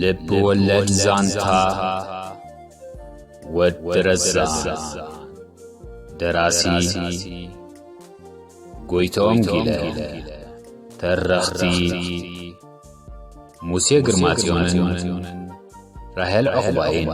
ልብ ወለድ ዛንታ ወዲ ረዛ። ደራሲ ጎይቶም ጊለ። ተረኽቲ ሙሴ ግርማጽዮንን ራሄል ዑቕባይን።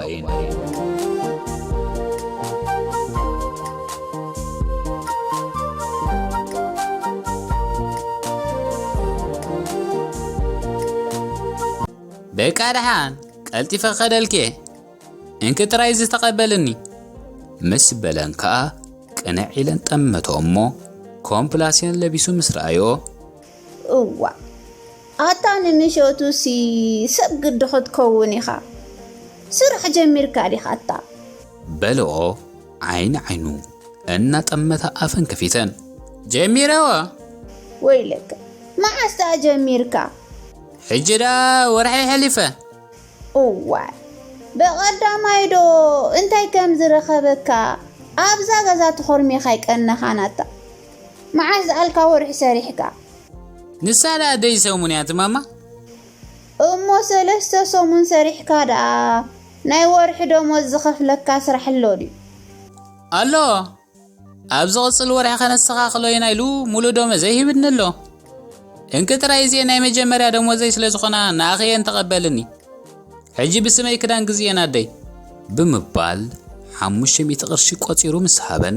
በቃ ደሓን ቀልጢፈ ከደልኬ፣ እንኪ ጥራይ እዚ ተቐበልኒ። ምስ በለን ከኣ ቅንዕ ኢለን ጠመቶ እሞ ኮምፕላሴን ለቢሱ ምስ ረኣዮ፣ እዋ፣ ኣታ ንምሸቱሲ ሰብ ግዲ ክትከውን ኢኻ። ስራሕ ጀሚርካ ዲኻ ኣታ? በልኦ ዓይኒ ዓይኑ እናጠመታ ኣፈን ከፊተን። ጀሚረዎ። ወይለከ፣ መዓስ ደኣ ጀሚርካ? ሕጂ ደኣ ወርሒ ሓሊፈ። እዋይ፣ ብቐዳማይ ዶ እንታይ ከም ዝረኸበካ ኣብዛ ገዛ ተኾርሚኻ ኣይቀነኻን ኣታ። መዓስ ዝኣልካ ወርሒ ሰሪሕካ? ንሳ ደኣ ደይ ሰሙን እያ ትማማ። እሞ ሰለስተ ሰሙን ሰሪሕካ ደኣ ናይ ወርሒ ደሞዝ ዝኸፍለካ ስራሕ ኣሎ ድዩ? ኣሎ። ኣብ ዝቕጽል ወርሒ ከነስተኻኽሎ ኢና ኢሉ ሙሉእ ደሞዘይ ሂብኒ ኣሎ። እንኪ ጥራይ እዚኤን ናይ መጀመርያ ደሞዘይ ስለ ዝኾና ንኣኺ እየን ተቐበልኒ። ሕጂ ብስመይ ክዳን ግዝእየን ኣደይ። ብምባል ሓሙሽተ ሚእቲ ቅርሺ ቆጺሩ ምስ ሃበን።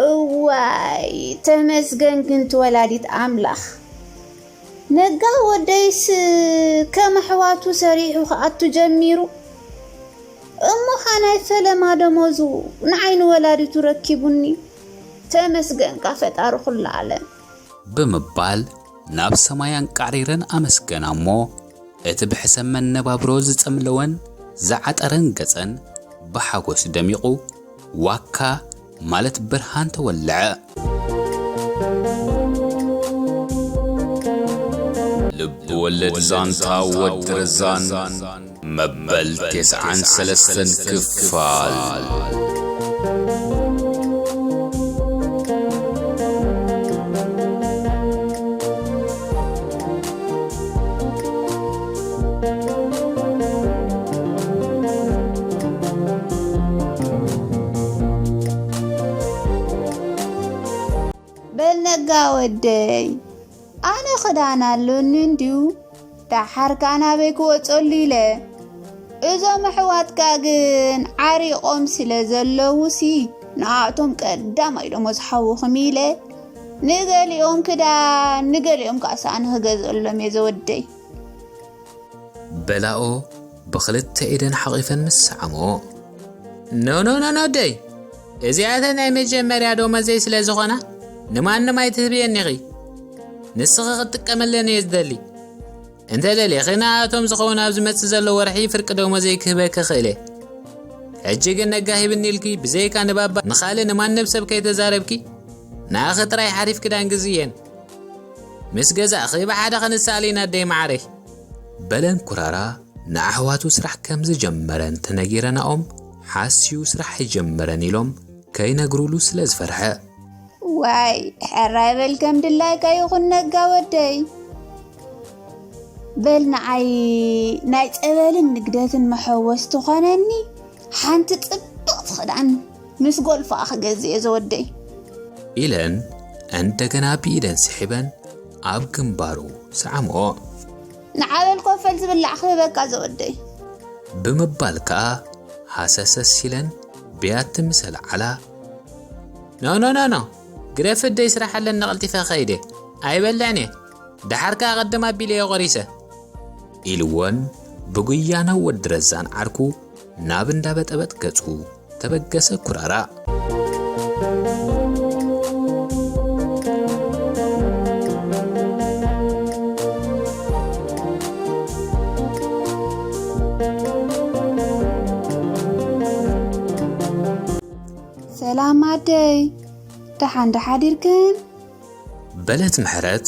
እዋይ፣ ተመስገን ግን ትወላዲት ኣምላኽ። ነጋ ወደይስ ከም ኣሕዋቱ ሰሪሑ ክኣቱ ጀሚሩ። እሞ ኸኣ ናይ ፈለማ ደሞዙ ንዓይ ንወላዲቱ ረኪቡኒ። ተመስገንካ ፈጣሪ ኩሉ ዓለም። ብምባል ናብ ሰማይ ኣንቃዕሪረን ኣመስገና እሞ፣ እቲ ብሕሰም መነባብሮ ዝጸምለወን ዝዓጠረን ገጸን ብሓጎስ ደሚቑ፣ ዋካ ማለት ብርሃን ተወልዐ። ልብ ወለድ ዛንታ ወዲ ረዛን መበል ተስዓን ሰለስተን ክፋል። በል ነጋ ወደይ፣ ኣነ ክዳን ኣሎኒ እንድዩ፣ ደሓር ከኣ ናበይ ክወጸሉ ኢለ። እዞም ኣሕዋትካ ግን ዓሪቖም ስለ ዘለዉሲ፣ ንኣቶም ቀዳማይ ደሞዝ ሓውኹም ኢለ፣ ንገሊኦም ክዳን፣ ንገሊኦም ከኣ ሳእኒ ክገዝኣሎም እየ ዘወደይ። በላኦ ብኽልተ ኢደን ሓቒፈን ምስ ሰዓምኦ። ኖ፣ ኖ፣ ኖ፣ ኖ፣ ደይ። እዚኣተን ናይ መጀመርያ ደሞዘይ ስለ ዝኾና፣ ንማንም ኣይትህብየን ኢኺ። ንስኺ ክትጥቀመለን እየ ዝደሊ። እንተ ደሊኺ፣ ንኣቶም ዝኸውን ኣብ ዝመጽእ ዘሎ ወርሒ ፍርቂ ደሞዘይ ክህበኪ እኽእል እየ። ሕጂ ግን ነጋ ሂብኒ ኢልኪ፣ ብዘይካ ንባባ ንኻልእ ንማንም ሰብ ከይተዛረብኪ፣ ንኣኺ ጥራይ ሓሪፍ ክዳን ግዝእየን። ምስ ገዛእኺ ብሓደ ክንሳኣል ኢና ኣደይ መዓረይ። በለን ኩራራ ንኣሕዋቱ ስራሕ ከም ዝጀመረን ተነጊረናኦም፣ ሓስዩ ስራሕ ኣይጀመረን ኢሎም ከይነግሩሉ ስለ ዝፈርሐ። ዋይ፣ ሕራይ በል ከም ድላይካ ይኹን ነጋ ወደይ። በል ንዓይ ናይ ጸበልን ንግደትን መሐወስ ትኾነኒ ሓንቲ ጽብቕቲ ክዳን ምስ ጎልፎኣ ክገዝእ እየ ዘወደይ። ኢለን እንደገና ብኢደን ስሒበን ኣብ ግንባሩ ሰዓምኦ። ንዓበል ኮፈል ዝብላዕ ክህበካ ዘወደይ። ብምባል ከኣ ሃሰሰስ ኢለን ብያቲ ምስ ኣልዓላ። ኖ፣ ኖ፣ ኖ፣ ኖ፣ ግደፍ ኣደይ ስራሕ ኣለኒ ቀልጢፈ ከይደ። ኣይበልዕን እየ። ደሓር ከኣ ቅድም ኣቢለ እየ ቆሪሰ። ኢልወን ብጉያ ናብ ወዲ ረዛን ዓርኩ ናብ እንዳበጠበጥ ገጹ ተበገሰ ኩራራ። ሰላም ኣደይ፣ ደሓን ዶ ሓዲርክን? በለት ምሕረት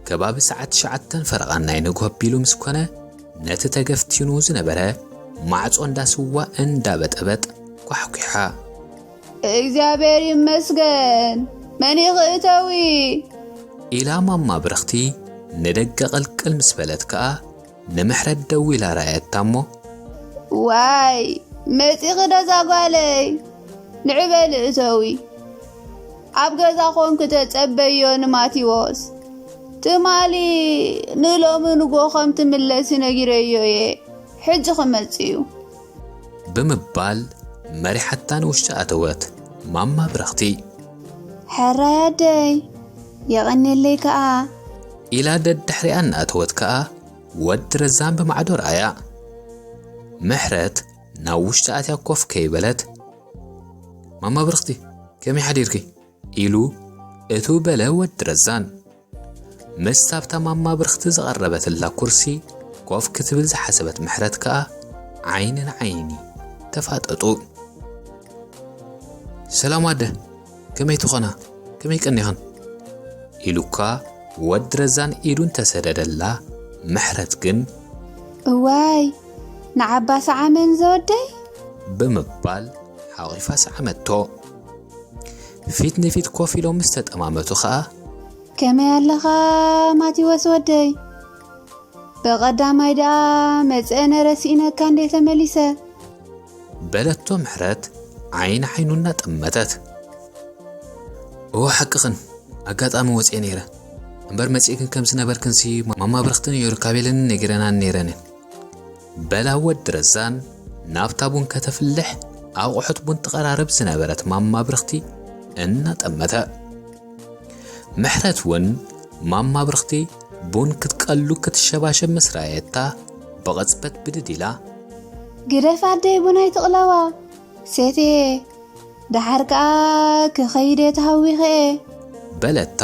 ከባቢ ሰዓት ትሽዓተን ፈረቓን ናይ ንግሆ ኣቢሉ ምስ ኮነ፣ ነቲ ተገፍቲኑ ዝነበረ ማዕጾ እንዳ ስዋ እንዳበጠበጥ ኳሕኲሓ። እግዚኣብሔር ይመስገን፣ መን ይኽእተዊ? ኢላ ማማ ብርኽቲ ንደገ ቅልቅል ምስ በለት ከኣ፣ ንምሕረት ደዊላ ረኣየታ እሞ፣ ዋይ፣ መጺኺ ዶ እዛ ጓለይ? ንዒ በሊ እተዊ። ኣብ ገዛ ኾንኪ ተጸበዮ ንማቴዎስ። ትማሊ ንሎሚ ንግሆ ከም ትምለሲ ነጊረዮ እየ። ሕጂ ክመጽእ እዩ። ብምባል መሪሓታ ንውሽጢ ኣተወት ማማ ብርኽቲ። ሕራይ ኣደይ፣ የቐንየለይ ከኣ። ኢላ ደድሕሪኣ እናኣተወት ከኣ ወዲ ረዛን ብማዕዶ ረኣያ። ምሕረት ናብ ውሽጢ ኣትያ ኮፍ ከይበለት፣ "ማማ ብርኽቲ፣ ከመይ ሓዲርኪ?" ኢሉ እቱ በለ ወዲ ረዛን። ምስታ ኣብታ ማማ ብርኽቲ ዝቐረበትላ ኩርሲ ኮፍ ክትብል ዝሓሰበት ምሕረት ከኣ ዓይኒ ንዓይኒ ተፋጠጡ። "ሰላም ኣደ፣ ከመይ ትኾና? ከመይ ቀኒኽን?" ኢሉካ ወዲ ረዛን ኢዱ እንተሰደደላ፣ ምሕረት ግን፣ "እዋይ፣ ንዓባ ሰዓመን ዘወደይ?" ብምባል ሓቒፋ ሰዓመቶ። ፊት ንፊት ኮፍ ኢሎም ምስ ተጠማመቱ ኸኣ፣ "ከመይ ኣለኻ ማቴዎስ ወደይ? ብቐዳማይ ደኣ መጸ ነረ ስኢነካ እንዴ ተመሊሰ?" በለቶ ምሕረት ዓይኒ ዓይኑ እናጠመተት። "እወ ሓቅኽን፣ ኣጋጣሚ ወጽኤ ነይረ። እምበር መጺእክን ከም ዝነበርክንሲ ማማ ብርኽቲ ነይሩ ካቤለንን ነጊረናን ነይረንን።" በላ ወዲ ረዛን ናብታ ቡን ከተፍልሕ ኣቑሑት ቡን ትቐራርብ ዝነበረት ማማ ብርኽቲ እናጠመተ። ምሕረት እውን ማማ ብርኽቲ ቡን ክትቀሉ ክትሸባሸብ ምስ ረኣየታ ብቕጽበት ብድድ ኢላ፣ "ግደፍ ኣደይ ቡን ኣይትቕለዋ፣ ሴትየ፣ ደሓር ከኣ ክኸይድ እየ ተሃዊኸ እየ" በለታ።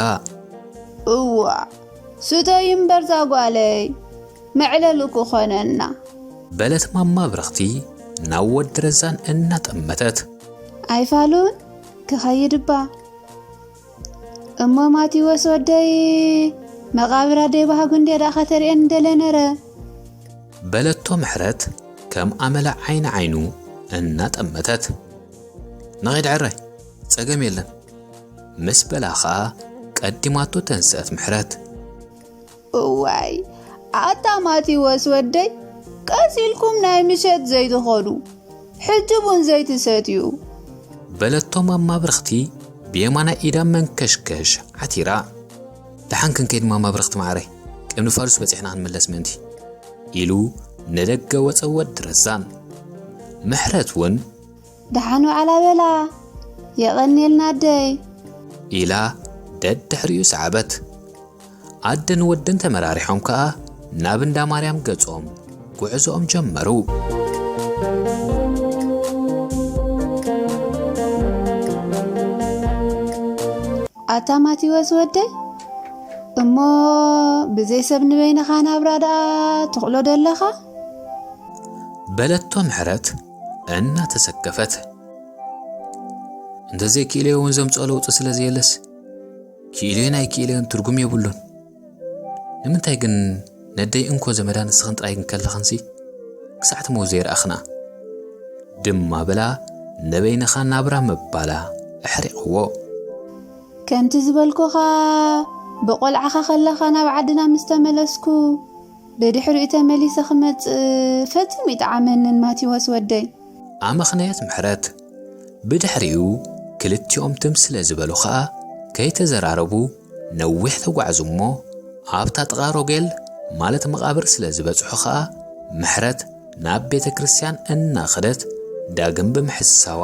"እዋ፣ ስተይ እምበር ዛጓለይ፣ መዕለሊ ክኾነና" በለት ማማ ብርኽቲ ናብ ወዲ ረዛን እናጠመተት። "ኣይፋሉን፣ ክኸይድ እባ። እሞ ማቴዎስ ወደይ፣ መቓብር ኣደይ ባህጉ እንዴ ደኣ ከተርእየኒ ደለ ነረ" በለቶ ምሕረት ከም ኣመላ ዓይኒ ዓይኑ እናጠመተት። "ንኸይድ ዕራይ፣ ጸገም የለን" ምስ በላ ኸኣ ቀዲማቶ ተንስአት ምሕረት። "እዋይ፣ ኣታ ማቴዎስ ወደይ፣ ቀስ ኢልኩም ናይ ምሸት ዘይትኸዱ፣ ሕጂ ቡን ዘይትሰትዩ" በለቶ ማማ ብርኽቲ ብየማናይ ኢዳ መንከሽከሽ ዓቲራ። "ደሓን ክንከይድ ማማ ብርኽቲ መዓረይ፣ ቅድሚ ፋዱስ በጺሕና ክንምለስ ምእንቲ" ኢሉ ንደገ ወጸ ወዲ ረዛን። ምሕረት እውን፣ "ደሓን ዋዕላ በላ፣ የቐንየልና ኣደይ" ኢላ ደድሕሪኡ ሰዓበት። ኣደን ወድን ተመራሪሖም ከኣ ናብ እንዳ ማርያም ገጾም ጉዕዞኦም ጀመሩ። "ኣታ ማቴዎስ ወደይ፣ እሞ ብዘይ ሰብ ንበይንኻ ናብራ ደኣ ትኽሎ ደለኻ?" በለቶ ምሕረት እናተሰከፈት። "እንተዘይክኢለዮ እውን ዘምጽኦ ለውጢ ስለ ዘየለስ፣ ክኢለዮን ኣይክኢለዮን ትርጉም የብሉን። ንምንታይ ግን ነደይ እንኮ ዘመዳ ንስኽን ጥራይ እንከለኽንሲ ክሳዕ ትመው ዘይረኣኽና?" ድማ በላ ንበይንኻ ናብራ ምባላ ኣሕሪቕዎ። "ከምቲ ዝበልኩኻ፣ ብቖልዓኻ ከለኻ ናብ ዓድና ምስ ተመለስኩ፣ ብድሕሪኡ ተመሊሰ ክመጽእ ፈጺሙ ይጠዓመንን ማቴዎስ ወደይ" ኣመኽነየት ምሕረት። ብድሕሪኡ ክልቲኦም ትም ስለ ዝበሉ ኸኣ ከይተዘራረቡ ነዊሕ ተጓዕዙ እሞ ኣብታ ጥቓ ሮጌል ማለት መቓብር ስለ ዝበጽሑ ኸኣ ምሕረት ናብ ቤተ ክርስቲያን እናኸደት ዳግም ብምሕሳዋ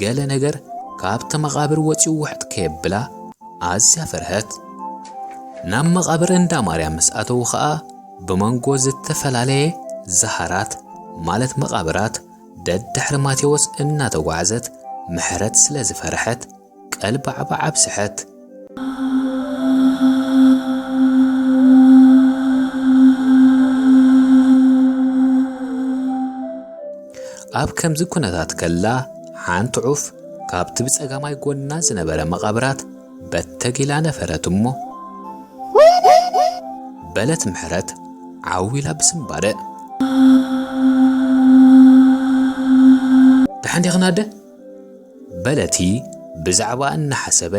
ገለ ነገር ካብቲ መቓብር ወጺኡ ውሕጥ ከየብላ ኣዝያ ፈርሀት። ናብ መቓብር እንዳ ማርያም ምስ ኣተዉ ኸኣ ብመንጎ ዝተፈላለየ ዛሃራት ማለት መቓብራት ደድሕሪ ማቴዎስ እናተጓዕዘት ምሕረት ስለ ዝፈርሐት ቀልባዕባዕ ኣብዝሐት። ኣብ ከምዚ ኩነታት ከላ ሓንቲ ዑፍ ካብቲ ብጸጋማይ ጎና ዝነበረ መቓብራት በተጊላ ነፈረት እሞ፣ "ወይኒ፣ በለት ምሕረት ዓው ኢላ ብስንባደ። ደሓን ዲኽን ኣደ? በለቲ ብዛዕባ እናሓሰበ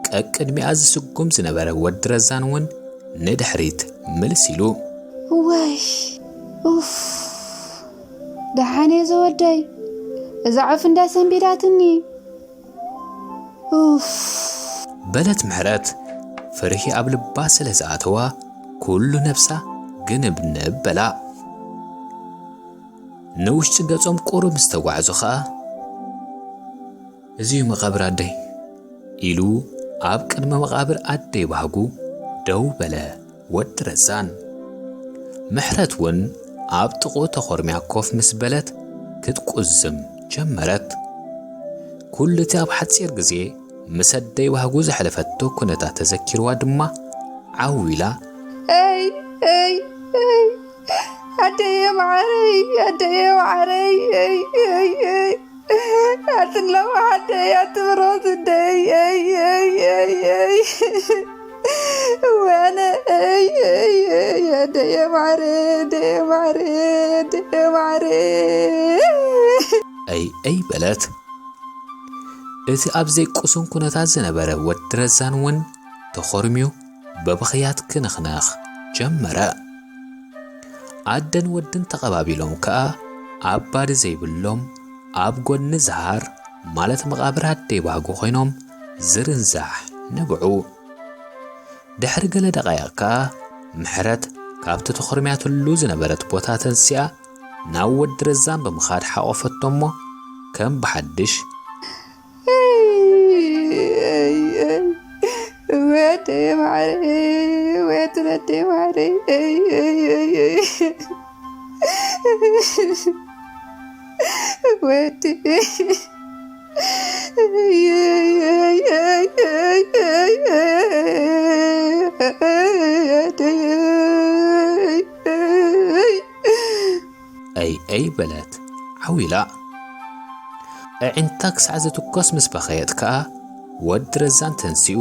ቀቅድሚኣ ዝስጉም ዝነበረ ወዲ ረዛን እውን ንድሕሪት ምልስ ኢሉ። እዋይ፣ ኡፍ፣ ደሓን እየ ዝወደይ፣ እዛ ዑፍ እንዳ ሰንቢዳትኒ። ኡፍ። በለት ምሕረት ፍርሂ ኣብ ልባ ስለ ዝኣተዋ ኩሉ ነብሳ ግንብንብ በላ። ንውሽጢ ገጾም ቁሩብ ምስ ተጓዕዙ ኸኣ፣ "እዚ እዩ መቓብር ኣደይ" ኢሉ ኣብ ቅድሚ መቓብር ኣደይ ባህጉ ደው በለ። ወዲ ረዛን። ምሕረት እውን ኣብ ጥቕኡ ተኾርምያ ኮፍ ምስ በለት ክትቁዝም ጀመረት። ኩሉ እቲ ኣብ ሓጺር ግዜ ምስ ኣደይ ባህጉ ዘሕለፈቶ ኩነታት ተዘኪርዋ ድማ ዓው ኢላ፣ "ኣይ፣ ኣይ፣ ኣይ፣ ኣደየ መዓረይ፣ ኣደየ መዓረይ፣ ኣይ፣ ኣይ፣ ኣይ፣ ኣትለው ኣደይ፣ ኣትብሮት ኣደይ፣ ኣይ፣ ኣይ፣ ኣይ፣ ኣይ፣ ኣይ፣ ወነ፣ ኣይ፣ ኣይ፣ ኣይ፣ ኣደየ መዓረይ፣ ኣደየ መዓረይ፣ ኣደየ መዓረይ." ኣይ፣ ኣይ በለት። እቲ ኣብ ዘይቅሱን ኩነታት ዝነበረ ወዲ ረዛን እውን ተኾርምዩ ብብኽያት ክንኽነኽ ጀመረ። ኣደን ወድን ተቐባቢሎም ከኣ ኣብ ባዲ ዘይብሎም ኣብ ጎኒ ዝሃር ማለት መቓብር ኣደይ ባህጉ ኮይኖም ዝርንዛሕ ነብዑ። ድሕሪ ገለ ደቓይቕ ከኣ ምሕረት ካብቲ ተኾርምያትሉ ዝነበረት ቦታ ተንሲኣ ናብ ወዲ ረዛን ብምኻድ ሓቖፈቶ እሞ ከም ብሓድሽ፣ "ወደየ ማዕረ፣ ወትረደ ማዕረ፣ ወደ" ኣይ ኣይ በለት ዓው ኢላ። ኣዒንታ ክሳዕ ዝትኮስ ምስ በኸየት ከኣ ወዲ ረዛን ተንሲኡ፣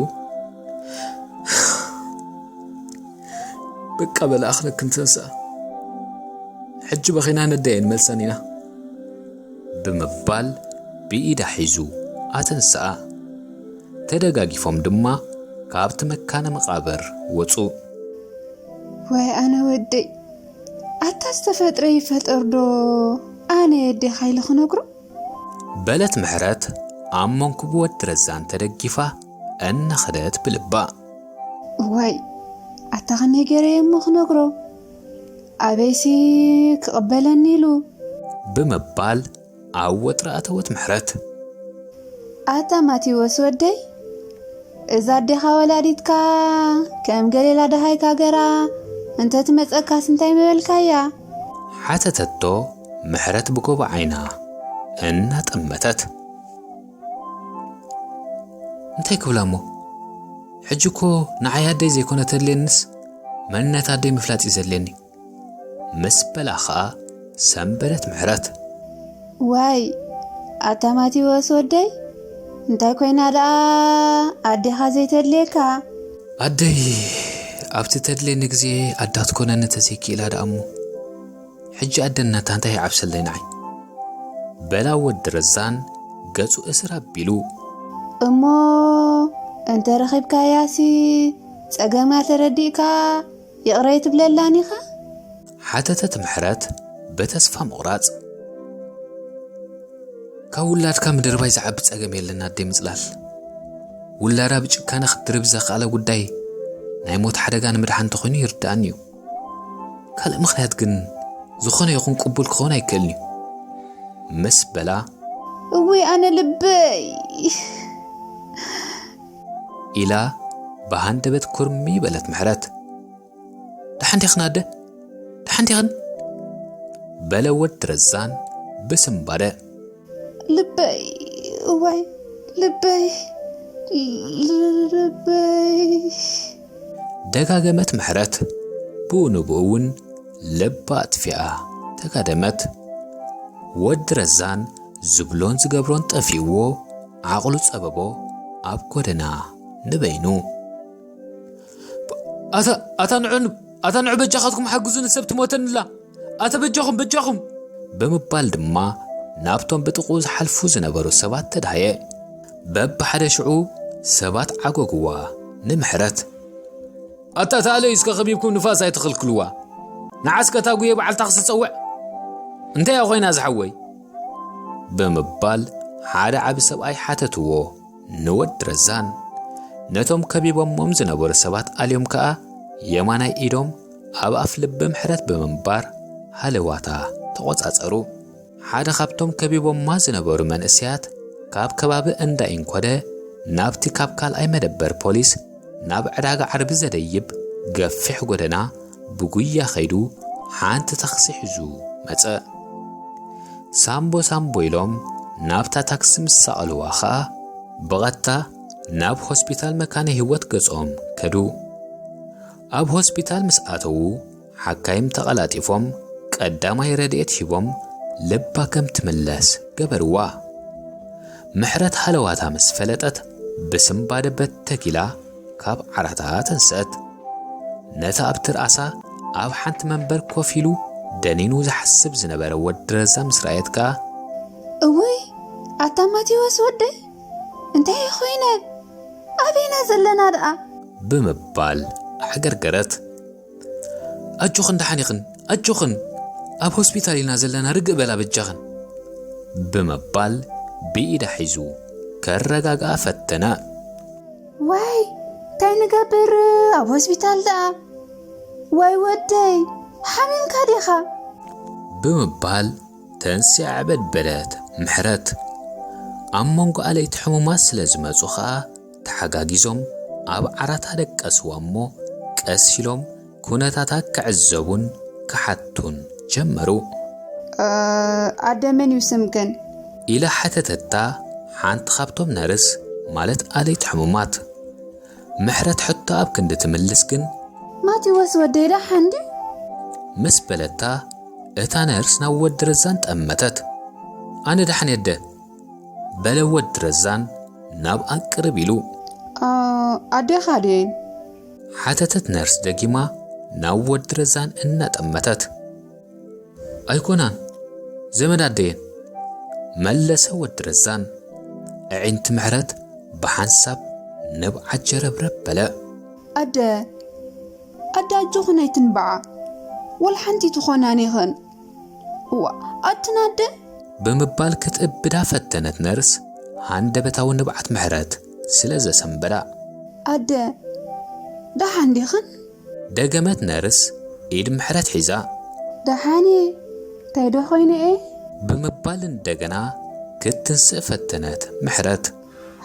"በቃ በላ ኣኽለክን ተንስኣ። ሕጂ በኺና ነደይ ኣይንመልሳን ኢና" ብምባል ብኢዳ ሒዙ ኣተንስኣ። ተደጋጊፎም ድማ ካብቲ መካነ መቓብር ወጹ። "ወይ ኣነ ወደይ፣ ኣታ ዝተፈጥረ ይፈጠር ዶ ኣነ የዴኻ ኢለ ክነግሮ?" በለት ምሕረት ኣብ መንኩቡ ወዲ ረዛን ተደጊፋ እናኸደት ብልባ። "እዋይ፣ ኣታ ከመይ ገይረ እየ እሞ ክነግሮ? ኣበይሲ ክቕበለኒ ኢሉ?" ብምባል ኣብ ወጥሪ ኣተወት ምሕረት። "ኣታ ማቴዎስ ወደይ፣ እዛ ኣዴኻ ወላዲትካ ከም ገሊላ ደሃይካ ገራ እንተ ትመጸካስ እንታይ ምበልካያ?" ሓተተቶ ምሕረት ብጎቦ ዓይና እናጠመተት። "እንታይ ክብላ እሞ? ሕጂ እኮ ንዓይ ኣደይ ዘይኮነ ተድልየንስ መንነት ኣደይ ምፍላጥ እዩ ዘድልየኒ" ምስ በላ ኸኣ ሰንበደት ምሕረት። "ዋይ፣ ኣታ ማቴዎስ ወደይ፣ እንታይ ኮይና ደኣ ኣዴኻ ዘይተድልየካ?" "ኣደይ ኣብቲ ተድልየኒ ግዜ ኣዳ ትኮነኒ ተዘይክኢላ ደኣ እሞ፣ ሕጂ ኣደነታ እንታይ ይዓብሰለይ ንዓይ?" በላ ወዲ ረዛን ገጹ እስር ኣቢሉ። "እሞ እንተ ረኺብካያሲ ጸገማ ተረዲእካ ይቕረ ኣይትብለላን ኢኻ?" ሓተተት ምሕረት ብተስፋ ምቑራጽ። "ካብ ውላድካ ምድርባይ ዝዓቢ ጸገም የለን ኣደይ ምጽላል። ውላዳ ብጭካነ ክትድርብ ዘኽኣለ ጉዳይ ናይ ሞት ሓደጋ ንምድሓን እንተኾይኑ ይርድኣኒ እዩ። ካልእ ምኽንያት ግን ዝኾነ ይኹን ቅቡል ክኸውን ኣይክእልን እዩ" ምስ በላ፣ "እውይ ኣነ ልበይ!" ኢላ ብሃንደበት ኩርሚ በለት ምሕረት። "ደሓን ዲኽን ኣደ? ደሓን ዲኽን?" በለ ወዲ ረዛን ብስንባደ። "ልበይ፣ እዋይ፣ ልበይ፣ ልበይ!" ደጋገመት ምሕረት። ብኡ ንብኡ እውን ልባ ኣጥፊኣ ተጋደመት። ወዲ ረዛን ዝብሎን ዝገብሮን ጠፊእዎ፣ ዓቕሉ ጸበቦ ኣብ ጎደና ንበይኑ። "ኣታ፣ ኣታ ንዑ ን-፣ ኣታ ንዑ በጃኻትኩም ሓግዙኒ፣ ሰብ ትሞተኒ ኣላ። ኣታ በጃኹም፣ በጃኹም። ብምባል ድማ ናብቶም ብጥቕኡ ዝሓልፉ ዝነበሩ ሰባት ተዳሃየ። በብሓደ ሽዑ ሰባት ዓጎግዋ ንምሕረት። ኣታ እታ ኣለዩ እስከ ከቢብኩም ንፋስ ኣይትኸልክልዋ። ንዓስከ እታ ጉየ በዓልታ ክስጸውዕ። እንታይ እያ ኮይና ዝሓወይ? ብምባል ሓደ ዓቢ ሰብኣይ ሓተትዎ ንወዲ ረዛን። ነቶም ከቢቦሞም ዝነበሩ ሰባት ኣልዮም ከኣ የማናይ ኢዶም ኣብ ኣፍ ልቢ ምሕረት ብምንባር ሃለዋታ ተቖጻጸሩ። ሓደ ካብቶም ከቢቦማ ዝነበሩ መንእሰያት ካብ ከባቢ እንዳ ኢንኮደ ናብቲ ካብ ካልኣይ መደበር ፖሊስ ናብ ዕዳጋ ዓርቢ ዘደይብ ገፊሕ ጎደና ብጉያ ከይዱ ሓንቲ ታክሲ ሒዙ መጸ። ሳምቦ ሳምቦ ኢሎም ናብታ ታክሲ ምስ ሰቐልዋ ኸኣ ብቐጥታ ናብ ሆስፒታል መካነ ህይወት ገጾም ከዱ። ኣብ ሆስፒታል ምስ ኣተዉ ሓካይም ተቐላጢፎም ቀዳማይ ረድኤት ሂቦም ልባ ከም ትምለስ ገበርዋ። ምሕረት ሃለዋታ ምስ ፈለጠት ብስንባደ በተኪላ ካብ ዓራታ ተንስአት። ነቲ ኣብቲ ርኣሳ ኣብ ሓንቲ መንበር ኮፍ ኢሉ ደኒኑ ዝሓስብ ዝነበረ ወዲ ረዛ ምስ ረኣየት ከኣ፣ እውይ፣ ኣታ ማቴዎስ ወደይ፣ እንታይ ኮይነ? ኣበይና ዘለና ደኣ? ብምባል ኣዕገርገረት። ኣጆኽን ደሓን ኢኽን፣ ኣጆኽን፣ ኣብ ሆስፒታል ኢና ዘለና፣ ርግእ በላ በጃኽን። ብምባል ብኢዳ ሒዙ ከረጋግኣ ፈተነ። ዋይ፣ እንታይ ንገብር ኣብ ሆስፒታል ደኣ? ዋይ ወደይ፣ ሓሚምካ ዲኻ? ብምባል ተንሲኣ ዕበድበደት ምሕረት። ኣብ መንጎ ኣለይቲ ሕሙማት ስለ ዝመጹ ኸኣ ተሓጋጊዞም ኣብ ዓራታ ደቀስዋ እሞ ቀስ ኢሎም ኩነታታ ክዕዘቡን ክሓቱን ጀመሩ። እ፣ ኣደ መን እዩ ስምክን? ኢላ ሓተተታ ሓንቲ ካብቶም ነርስ ማለት ኣለይቲ ሕሙማት። ምሕረት ሕቶ ኣብ ክንዲ ትምልስ ግን ማቴዎስ ወደይ ደሓን ድዩ? ምስ በለታ እታ ነርስ ናብ ወዲ ረዛን ጠመተት። ኣነ ደሓን የደ በለ ወዲ ረዛን ናብ ኣቅርብ ኢሉ። እ፣ ኣዴኻ ድየን? ሓተተት ነርስ ደጊማ ናብ ወዲ ረዛን እናጠመተት። ኣይኮናን፣ ዘመድ ኣደየን፣ መለሰ ወዲ ረዛን። ኣዒንቲ ምሕረት ብሓንሳብ ንብዓት ጀረብረብ በለ። ኣደ፣ ኣደ ኣጆኽን ኣይትንብዓ፣ ወላ ሓንቲ ትኾናን ኢኽን። እዋ፣ ኣትን ኣደ? ብምባል ክትእብዳ ፈተነት ነርስ፣ ሃንደበታዊ ንብዓት ምሕረት ስለ ዘሰንበዳ። ኣደ፣ ደሓን ዲኽን? ደገመት ነርስ ኢድ ምሕረት ሒዛ። ደሓን እየ፣ እንታይ ዶ ኮይነ እየ? ብምባል እንደገና ክትንስእ ፈተነት ምሕረት።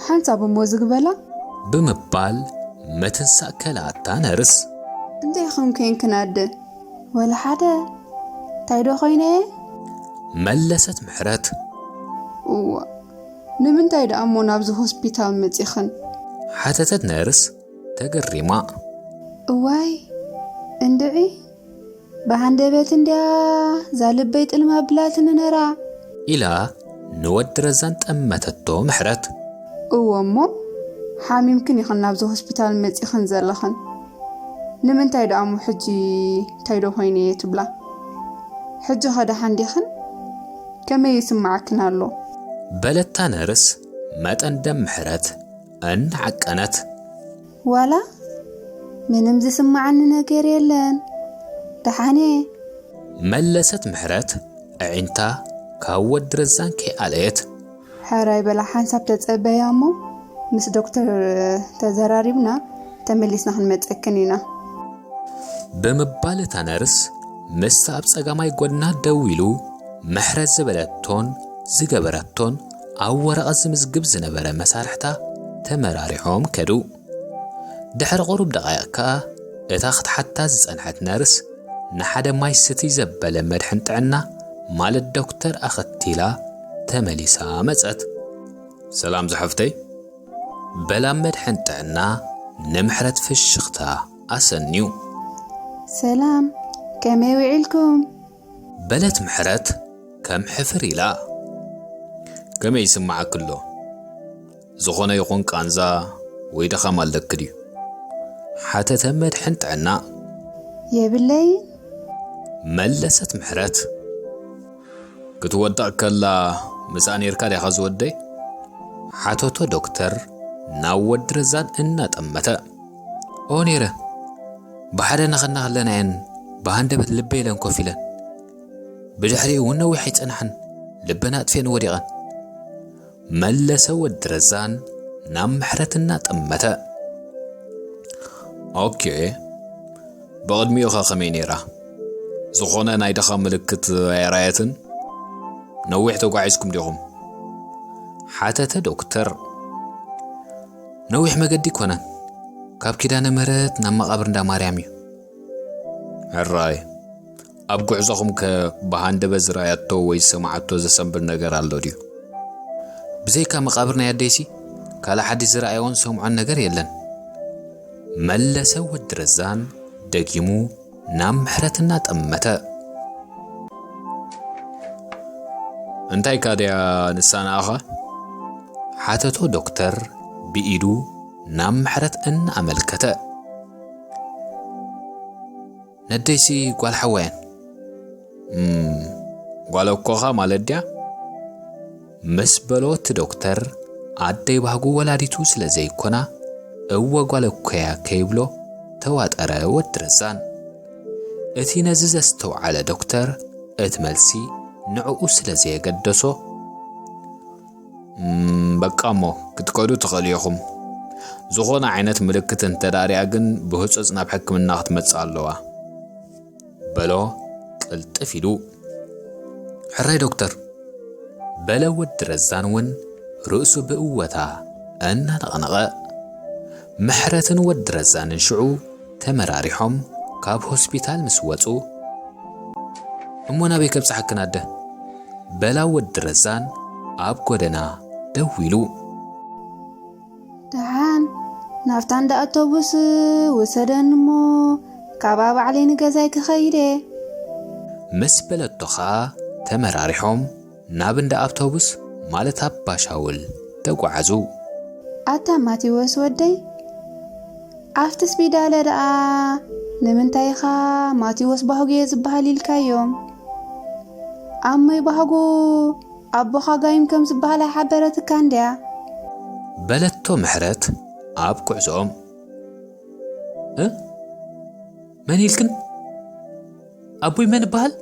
ሓንሳብ እሞ ዝግበላ? ብምባል ምትንሳእ ከልኣታ ነርስ። እንታይ ኢኹም ኮንክን ኣደ? ወላ ሓደ፣ እንታይ ዶ ኮይነ እየ? መለሰት ምሕረት። እዋ፣ ንምንታይ ደኣ እሞ ናብዚ ሆስፒታል መጺኽን? ሓተተት ነርስ ተገሪማ። እዋይ፣ እንድዒ፣ ብሃንደበት እንድያ እዛ ልበይ ጥልም ኣቢላትኒ ነራ። ኢላ ንወዲ ረዛን ጠመተቶ ምሕረት። እወ እሞ፣ ሓሚምክን ኢኽን ናብዚ ሆስፒታል መጺኽን ዘለኽን። ንምንታይ ደኣ እሞ ሕጂ እንታይ ዶ ኮይነ እየ ትብላ? ሕጂ ኸ ደሓን ዲኽን? ከመይ ይስምዓክን ኣሎ? በለታ ነርስ መጠን ደም ምሕረት እናዓቀነት። ዋላ ምንም ዝስምዓኒ ነገር የለን፣ ደሓን እየ። መለሰት ምሕረት ኣዒንታ ካብ ወዲ ረዛን ከይኣለየት። ሕራይ በላ ሓንሳብ ተጸበያ እሞ ምስ ዶክተር ተዘራሪብና ተመሊስና ክንመጸክን ኢና። ብምባል እታ ነርስ ምስታ ኣብ ጸጋማይ ጎድና ደው ኢሉ ምሕረት ዝበለቶን ዝገበረቶን ኣብ ወረቐት ዝምዝግብ ዝነበረ መሳርሕታ ተመራሪሖም ከዱ። ድሕሪ ቁሩብ ደቓይቕ ከኣ እታ ክትሓታ ዝጸንሐት ነርስ ንሓደ ማይ ስትይ ዘበለ መድሕን ጥዕና ማለት ዶክተር ኣኸቲላ ተመሊሳ መጸት። ሰላም ዝሓፍተይ፣ በላ መድሕን ጥዕና ንምሕረት ፍሽኽታ ኣሰንዩ። ሰላም፣ ከመይ ውዒልኩም? በለት ምሕረት ከም ሕፍር ኢላ። ከመይ ይስምዓኪ ኣሎ? ዝኾነ ይኹን ቃንዛ ወይ ድኻም ኣለኪ ድዩ? ሓተተ መድሕን ጥዕና። የብለይን። መለሰት ምሕረት። ክትወድቕ ከላ ምስኣ ነይርካ ዲኻ ዝወደይ? ሓተቶ ዶክተር ናብ ወዲ ረዛን እናጠመተ። ኦ ነይረ። ብሓደ ነኸና ከለና እየን ብሃንደበት ልበይ ኢለን ኮፍ ኢለን። ብድሕሪኡ እውን ነዊሕ ኣይጸንሐን፣ ልበን ኣጥፊአን ወዲቐን። መለሰ ወዲ ረዛን ናብ ምሕረት እናጠመተ። ኦኬ፣ ብቕድሚኡ ኸ ከመይ ነይራ? ዝኾነ ናይ ድኻ ምልክት ኣየራየትን? ነዊሕ ተጓዒዝኩም ዲኹም? ሓተተ ዶክተር። ነዊሕ መገዲ ኣይኮነን፣ ካብ ኪዳነ ምህረት ናብ መቓብር እንዳ ማርያም እዩ። ሕራይ፣ ኣብ ጉዕዞኹም ከ ብሃንደበት ዝረኣያቶ ወይ ዝሰምዓቶ ዘሰንብድ ነገር ኣሎ ድዩ? ብዘይካ መቓብር ናይ ኣደይሲ ካልእ ሓድሽ ዝረኣየዎን ዝሰምዖን ነገር የለን። መለሰ ወዲ ረዛን ደጊሙ ናብ ምሕረት እናጠመተ። እንታይ ካድያ ንሳ ንኣኻ? ሓተቶ ዶክተር ብኢዱ ናብ ምሕረት እናኣመልከተ። ነደይሲ ጓል ሓወየን። እም፣ ጓል ኣኮኻ ማለት ድያ? ምስ በሎ እቲ ዶክተር ኣደይ ባህጉ ወላዲቱ ስለ ዘይኮና እወ ጓል ኣኮያ ከይብሎ ተዋጠረ ወዲ ረዛን። እቲ ነዚ ዘስተውዓለ ዶክተር እቲ መልሲ ንዕኡ ስለ ዘየገደሶ፣ "እም፣ በቃ እሞ ክትከዱ ትኽእሉ ኢኹም። ዝኾነ ዓይነት ምልክት እንተ ደኣ ሪኣ ግን ብህጹጽ ናብ ሕክምና ክትመጽእ ኣለዋ" በሎ ቅልጥፍ ኢሉ። "ሕራይ ዶክተር" በለ ወዲ ረዛን እውን ርእሱ ብእወታ እናነቕነቐ። ምሕረትን ወዲ ረዛንን ሽዑ ተመራሪሖም ካብ ሆስፒታል ምስ ወጹ፣ "እሞ ናበይ ከብጽሓክን ኣደ?" በላ ወዲ ረዛን ኣብ ጎደና ደው ኢሉ። "ደሓን ናብታ እንዳ ኣውቶቡስ ውሰደኒ እሞ ካብኣ ባዕለይ ንገዛይ ክኸይድ እየ" ምስ በለቶ ኸኣ ተመራሪሖም ናብ እንዳ ኣውቶቡስ ማለት ኣባ ሻውል ተጓዓዙ። "ኣታ ማቴዎስ ወደይ፣ ኣብቲ ስፒዳለ ደኣ ንምንታይ ኢኻ ማቴዎስ ባህጉ እየ ዝበሃል ኢልካዮም? ኣሞይ ባህጉ ኣቦኻ ጋይም ከም ዝበሃል ኣይሓበረትካን ድያ?" በለቶ ምሕረት ኣብ ጉዕዞኦም። "እ? መን ኢልክን? ኣቦይ መን ይበሃል?"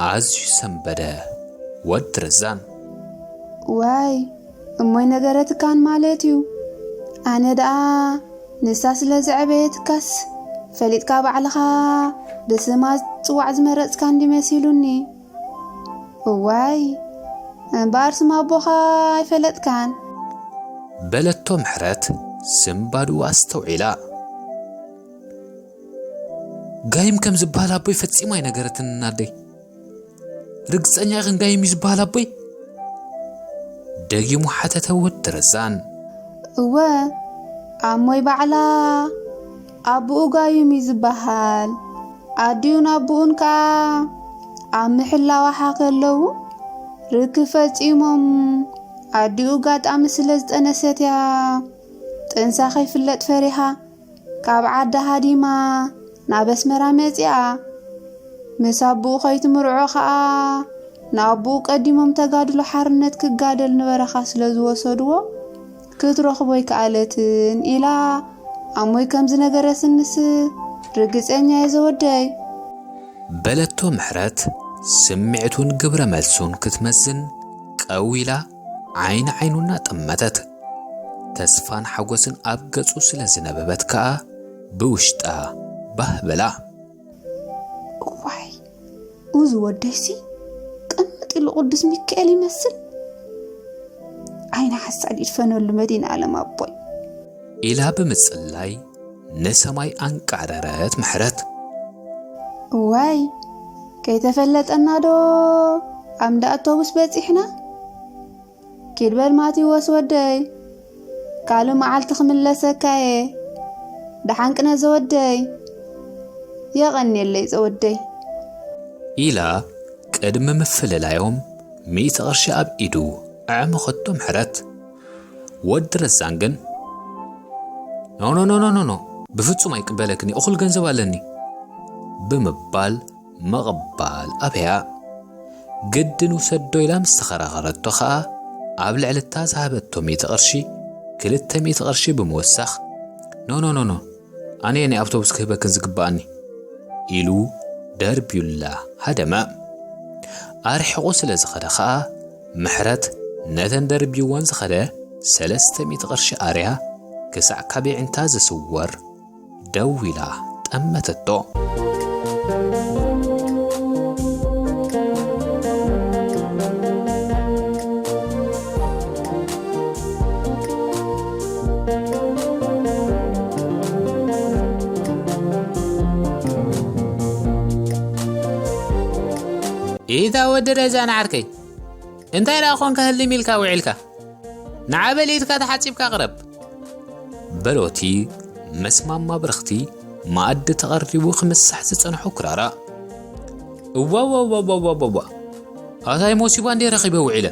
ኣዝዩ ሰንበደ ወዲ ረዛን። "ዋይ፣ እሞይ ነገረትካን ማለት እዩ። ኣነ ደኣ ንሳ ስለ ዘዕበየትካስ ፈሊጥካ ባዕልኻ ብስማ ጽዋዕ ዝመረጽካ እንዲ መሲሉኒ። እዋይ፣ እምበኣር ስም ኣቦኻ ኣይፈለጥካን?" በለቶ ምሕረት ስንባድኡ ኣስተውዒላ። "ጋይም ከም ዝበሃል ኣቦይ ፈጺሙ ኣይነገረትንን ኣደይ። ርግጸኛ ኢኽን ጋይም እዩ ዝበሃል ኣቦይ?" ደጊሙ ሓተተ ወዲ ረዛን። "እወ፣ ኣሞይ ባዕላ ኣቦኡ ጋይም እዩ ዝበሃል። ኣዲኡን ኣቦኡን ከኣ ኣብ ምሕላዋሓ ከለዉ ርክብ ፈጺሞም፣ ኣዲኡ ጋጣሚ ስለ ዝጠነሰት እያ ጥንሳ ከይፍለጥ ፈሪሃ ካብ ዓዳ ሃዲማ ናብ ኣስመራ መጺኣ። ምስ ኣቦኡ ከይትምርዖ ከኣ ንኣቦኡ ቀዲሞም ተጋድሎ ሓርነት ክጋደል ንበረኻ ስለ ዝወሰድዎ ክትረኽቦ ኣይከኣለትን ኢላ ኣሞይ ከም ዝነገረትንስ ርግጸኛ እየ ዘወደይ" በለቶ ምሕረት ስምዒቱን ግብረ መልሱን ክትመዝን ቀው ኢላ ዓይኒ ዓይኑ እናጠመተት። ተስፋን ሓጎስን ኣብ ገጹ ስለ ዝነበበት ከኣ ብውሽጣ ባህ በላ። "እዋይ፣ እዚ ወደይሲ ቅምጥ ኢሉ ቅዱስ ሚካኤል ይመስል። ዓይኒ ሓሳድ ይድፈነሉ መድኃኔዓለም ኣቦይ" ኢላ ብምጽላይ ንሰማይ ኣንቃዕረረት ምሕረት። "እዋይ፣ ከይተፈለጠና ዶ ኣብ እንዳ ኣውቶቡስ በጺሕና? ኪድ በል ማቴዎስ ወደይ፣ ካልእ መዓልቲ ክምለሰካ እየ። ደሓን ቅነ ዘወደይ። የቐንየለይ ዘወደይ" ኢላ ቅድሚ ምፍልላዮም ሚእቲ ቅርሺ ኣብ ኢዱ ኣዕመኸቶ ምሕረት። ወዲ ረዛን ግን፣ "ኖ፣ ኖ፣ ኖ፣ ኖ፣ ኖ፣ ኖ፣ ብፍጹም ኣይቅበለክን እየ፣ እኹል ገንዘብ ኣለኒ" ብምባል ምቕባል ኣብያ። ግድን ውሰዶ ኢላ ምስ ተኸራኸረቶ ኸኣ፣ ኣብ ልዕሊ እታ ዝሃበቶ ሚእቲ ቅርሺ፣ ክልተ ሚእቲ ቅርሺ ብምውሳኽ፣ "ኖ፣ ኖ፣ ኖ፣ ኖ፣ ኣነ እየ ናይ ኣውቶቡስ ክህበክን ዝግብኣኒ" ኢሉ ደርብዩላ ሃደመ። ኣርሒቑ ስለ ዝኸደ ኸኣ፣ ምሕረት ነተን ደርብይወን ዝኸደ ሰለስተ ሚእቲ ቅርሺ ኣርያ ክሳዕ ካብ የዒንታ ዝስወር ደው ኢላ ጠመተቶ። ኢታ ወዲ ረዛን ዓርከይ፣ እንታይ ደኣ ኾንካ ህልም ኢልካ ውዒልካ? ንዓ በል ኢድካ ተሓጺብካ ቅረብ። በሎቲ ምስ ማማ ብርኽቲ መኣዲ ተቐሪቡ ክምሳሕ ዝጸንሖ ኩራራ። "እዋ፣ እዋ፣ እዋ፣ እዋ፣ እዋ፣ እዋ፣ ኣታይ ሞሲባ እንዴ ረኺበ ውዒለ?"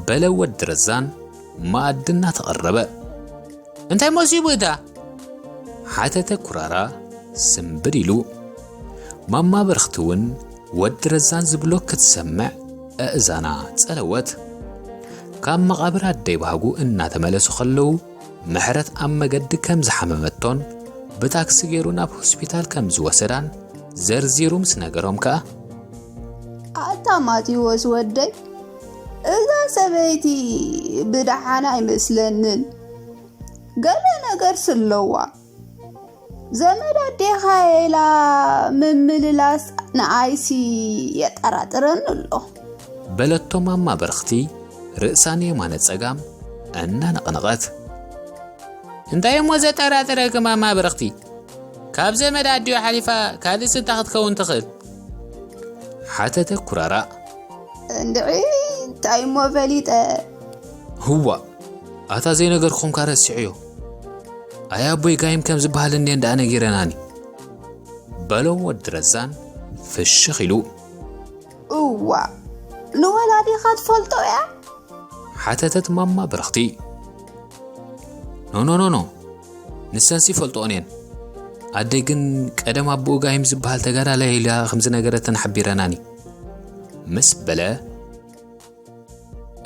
በለ ወዲ ረዛን መኣዲ እናተቐረበ። "እንታይ ሞሲቡ እታ?" ሓተተ ኩራራ ስምብድ ኢሉ። ማማ ብርኽቲ እውን ወዲ ረዛን ዝብሎ ክትሰምዕ ኣእዛና ጸለወት። ካብ መቓብር ኣደይ ባህጉ እናተመለሱ ከለዉ፣ ምሕረት ኣብ መገዲ ከም ዝሓመመቶን ብታክሲ ገይሩ ናብ ሆስፒታል ከም ዝወሰዳን ዘርዚሩ ምስ ነገሮም ከኣ፣ "ኣታ ማቴዎስ ወደይ፣ እዛ ሰበይቲ ብደሓን ኣይመስለንን። ገለ ነገር ስለዋ። ዘመድ ኣዴኻ ኢላ ምምልላስ ንኣይሲ የጠራጥረኒ ኣሎ" በለቶ ማማ ብርኽቲ ርእሳ ንየማነ ጸጋም እናነቕነቐት። "እንታይ እሞ ዘጠራጥረኪ ማማ ብርኽቲ? ካብ ዘመድ ኣዲኡ ሓሊፋ ካልእ ስንታ ክትከውን ትኽእል?" ሓተተ ኩራራ። "እንድዒ እንታይ እሞ ፈሊጠ?" "ህዋ፣ ኣታ ዘይነገርኩምካ ረሲዐዮ። ኣይ ኣቦይ ጋይም ከም ዝበሃል እንዴ እንዳ ነጊረናኒ?" በሎ ወዲ ረዛን ፍሽኽ ኢሉ። "እዋ፣ ንወላዲኻ ትፈልጦ እያ?" ሓተተት ማማ ብርኽቲ። "ኖ፣ ኖ፣ ኖ፣ ኖ፣ ንሰንሲ ይፈልጥኦን እየን። ኣደይ ግን ቀደም ኣቦኡ ጋይም ዝበሃል ተጋዳላይ ኢላ ከም ዝነገረተን ሓቢረናኒ" ምስ በለ፣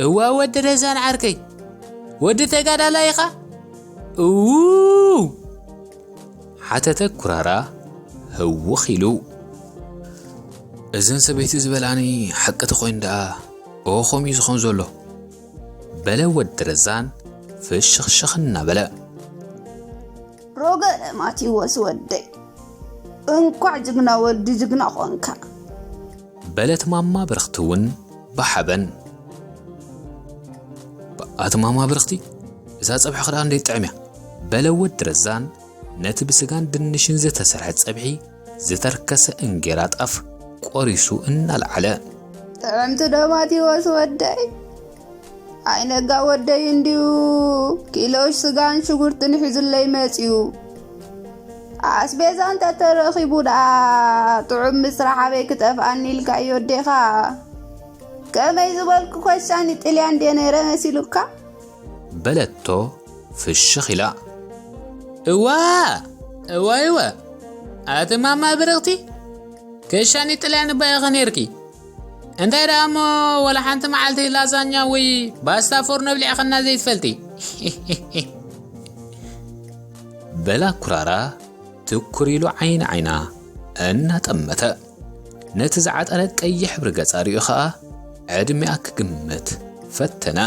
"እዋ ወዲ ረዛን ዓርከይ፣ ወዲ ተጋዳላይ ኢኻ?" "እው?" ሓተተ ኩራራ ህውኽ ኢሉ። "እዘን ሰበይቲ ዝበላኒ ሓቂ ተኾይኑ ደኣ፣ ኦ፣ ከምኡ እዩ ዝኾን ዘሎ" በለ ወዲ ረዛን ፍሽኽሽኽ እናበለ። "ሮገ ማቴዎስ ወደይ፣ እንኳዕ ጅግና ወዲ ጅግና ኾንካ" በለት ማማ ብርኽቲ እውን ብሓበን። "ኣቲ ማማ ብርኽቲ፣ እዛ ጸብሒ ኸኣ እንዴት ጥዕም እያ?" በለ ወዲ ረዛን ነቲ ብስጋን ድንሽን ዝተሰርሐ ጸብሒ ዝተርከሰ እንጌራ ጣፍ ቆሪሱ እናልዓለ። "ጥዕምቲ ዶ ማቴዎስ ወደይ? ኣይነጋ ወደይ እንድዩ ኪሎ ስጋን ሽጉርትን ሒዙለይ መጺኡ። ኣስቤዛ እንተተረኺቡ ደኣ ጥዑም ምስራሕ ኣበይ ክጠፍኣኒ ኢልካዮ ኣዴኻ? ከመይ ዝበልኩ ኮሻኒ ጥልያን ድየ ነይረ መሲሉካ?" በለቶ ፍሽኽ ኢላ። "እዋ፣ እዋ፣ እዋ፣ ኣቲ ማማ ብርኽቲ፣ ከሻኒ ጥልያን እባ ኢኺ ነይርኪ። እንታይ ደኣ እሞ ወላ ሓንቲ መዓልቲ ላዛኛ ወይ ባስታ ፎርኖ ኣብሊዕኽና ዘይትፈልጢ?" በላ ኩራራ ትኩር ኢሉ ዓይኒ ዓይና እናጠመተ፣ ነቲ ዝዓጠረ ቀይሕ ሕብሪ ገጻ ሪኡ ኸኣ ዕድሚኣ ክግምት ፈተነ።